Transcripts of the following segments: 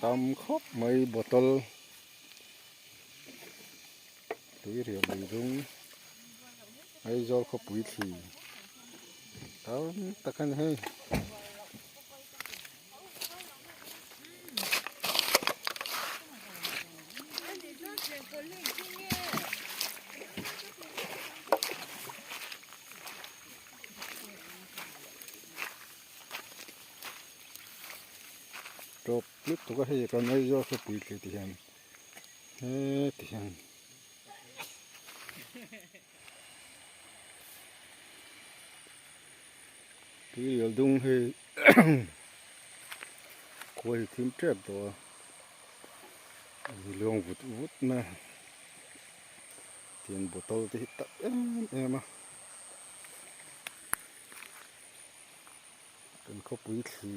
Tam khawp mai bottle tui riah lui dung Aizawl khawpui thli tam tak a ni hei. Tawp lutuk a hei kan Aizawl khawpui thli ti hian heti hian Tuirial dung hei khua hi thim tep tawh a ni luang vut vut mai a tiang bottle te hi tak em em a kan khawpui thli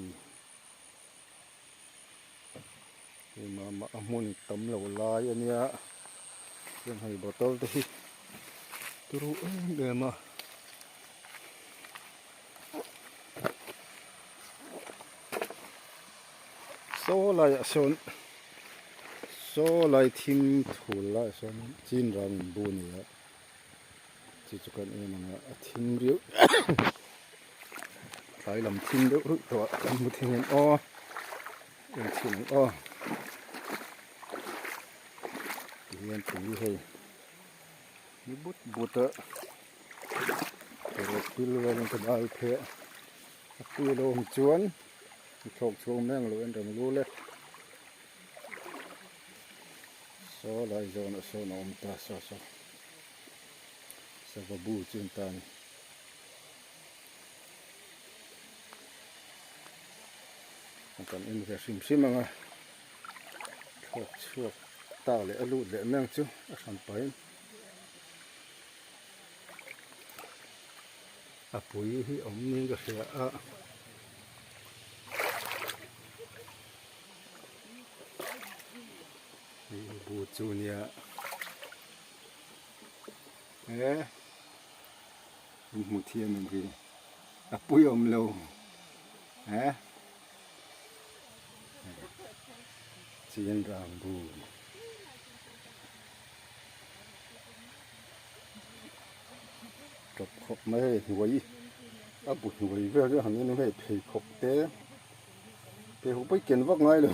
hei mah mah a hmun tam lo lai a nia chuan hei bottle te hi turu em em a. Saw laiah sawn saw lai thim thul laiah sawn chin ram in bu a ni a chu chu kan en ang a a thim riau tlai lam thim deuh ruih tawh ah kan hmu thei ang aw en chhin ang aw tihian tui hei ni but but a rawh pil velin ka dal pheh a pui a lo awm chuan a thlawk chhuak mai ang lo en reng lu le saw lai zawnah sawn a awm ta saw saw sava bu chu an ta a ni. Kan en ve hrim hrim ang a thlawk chhuak ta leh a lut leh mai ang chu a hran pahin a pui hi awm niin ka hria a. Hei bu chu nia e in hmu thiam em khi a pui awm lo e chian rang bu. Tawp khawp mai hei hnuai a bu hnuai vel chu han en hei pheikhawk te pheikhawk pawh i ken vak ngai lo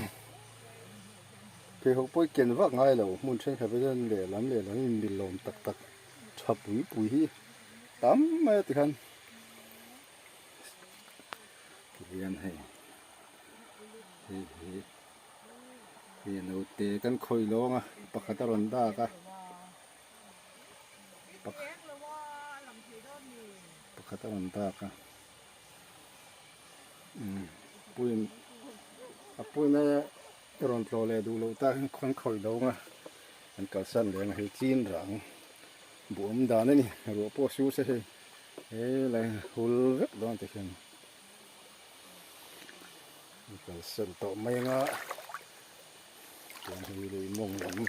pheikhawk pawh i ken vak ngai lo hmun thenkhat ah hian lehlam lehlam in milawm tak tak tha pui pui hi tam mai a tikhan tihian hei hei hi hei naute kan khawih lawng a pakhat a rawn dak a. Pakhat a rawn dak a umm puiin a puiin a rawn tlawh leh duh loh tak hian khawn khawih lo ang a an kalsan leh ang hei chin rang buh awm dan a ni ruah pawh a sur se hei helai hul vek dawn te hian an kalsan tawh mai ang a chuan hei lei mawng lam.